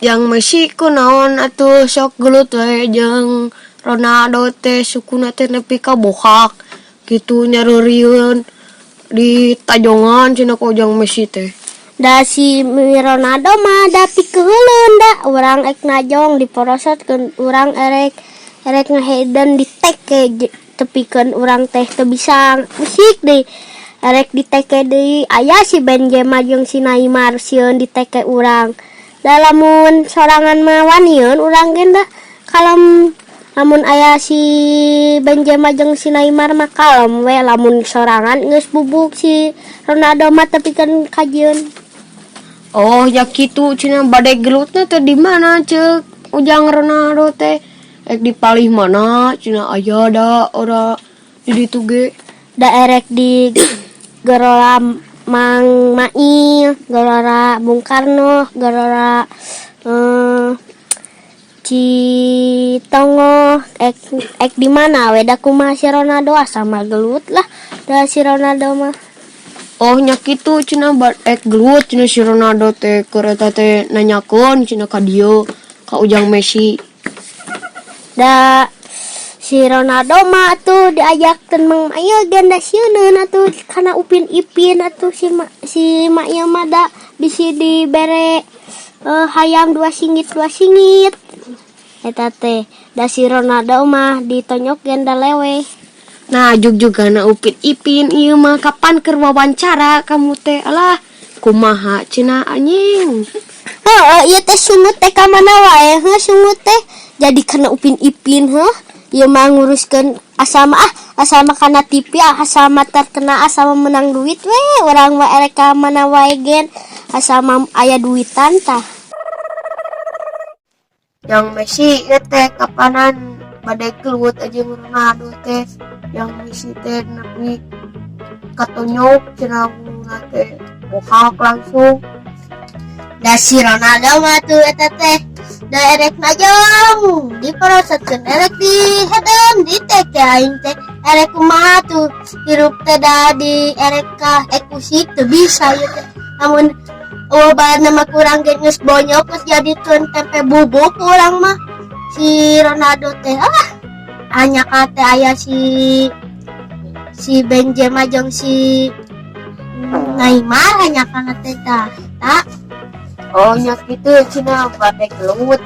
Yang Messi kunaon atuh sok gelut we jeung Ronaldo teh, sukuna teh nepi ka bohak gitu, nyareurieun di tajongan cenah ku Ujang Messi teh. Da si Ronaldo mah da pikeuleun, da urang ek najong diporosotkeun, urang erek erek ngaheden diteke, tepikeun urang teh teu bisa usik deui. Erek diteke deui, aya si Benzema jeung si Neymar sieun diteke urang. Da lamun sorangan mah wanieun urang ge, da kalem. Lamun aya si Benzema jeung si Neymar mah kalem we, lamun sorangan geus bubuk si Ronaldo mah, tepikeun kajieun. Oh ya, kitu cenah. Bade gelutna teh di mana ceuk Ujang Ronaldo teh? Ek di palih mana cenah aya da ora di ditu ge? Da erek di Gelora Mang Mail, Gelora Bung Karno, Gelora Citongo, ek ek di mana we, da kumaha si Ronaldo asa mah gelut lah da si Ronaldo mah. Oh nya kitu cenah, ek gelut cenah si Ronaldo teh, keur eta teh nanyakeun cenah ka dieu ka Ujang Messi. Da si Ronaldo mah tuh diajakkeun Mang Mail ge da sieuneun atuh kana Upin Ipin atuh si Mail mah, da bisi dibere hayam dua singit dua singit eta teh. Da si Ronaldo mah ditonyok ge da lewe. Nah, jug-jugana Upin Ipin ieu mah, kapan keur wawancara kamu teh? Alah, kumaha cenah anjing. Heeh, ieu teh sungut teh ka mana wae heuh? Sungut teh jadi kana Upin Ipin heuh. Ieu mah nguruskeun asal mah, ah, asal mah kana TV, ah, asal mah terkena, asal mah menang duit we urang mah. Erek ka mana wae gen asal mah aya duitan tah. Yang Messi ieu teh kapanan bade gelut aja Ronaldo teh? Yang Messi teh nepi katonyok cenah wuluna teh bohak langsung. Da si Ronaldo mah tuh eta teh da erek najong diporosotkeun, erek di hedem diteke aing teh. Erek kumaha tuh hirup teh, da di erek ka ekusik teu bisa ieu teh. Lamun euweuh bae mah kurang ge geus bonyok, geus jadikeun tempe bubuk urang mah si Ronaldo teh. Ah, hanya teh aya si si Benzema jeung si Neymar, hanya kana teh tah tak. Oh nya kitu cenah, bade gelut.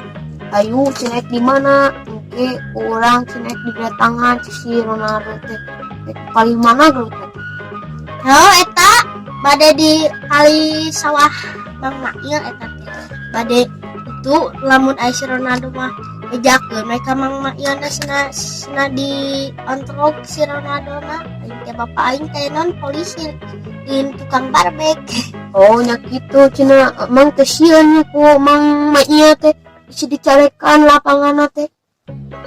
Ayu cenah di mana engke urang cenah didatangan si Ronaldo teh? Ek paling mana gelut teh? Oh, eta bade di kali sawah Bang Mail eta teh. Bade itu lamun aya si Ronaldo mah bejakeun mereka Mang Mail na sina sina di ontrog si Ronaldo na. Aing teh bapak aing teh non polisi lain tukang barbek. Oh nya kitu cenah. Emang teh sieun nya ku Mang Mail teh isi dicarekan lapangan teh?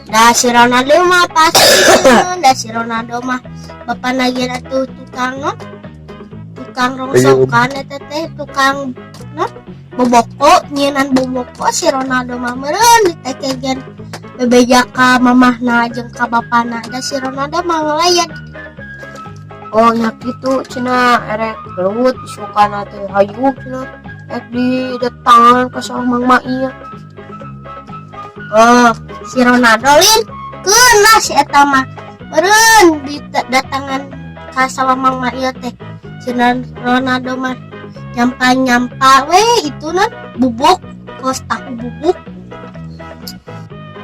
Da si Ronaldo mah pasti sieun, da si Ronaldo mah bapak lagi atuh tukang non tukang rongsokan eta teh, tukang non boboko, nyienan boboko. Si Ronaldo mah meureun diteke bebeja ka mamahna jeung ka bapana, da si Ronaldo mah ngelayan. Oh nya kitu cenah, erek gelut isukana teh. Hayu cenah ek didatangan ka sawah Mang Mail. Oh, si Ronaldo lin keun lah si eta mah, meureun didatangan ka sawah Mang Mail teh. Si Ronaldo mah nyampa-nyampa we itu non bubuk kos tahu bubuk.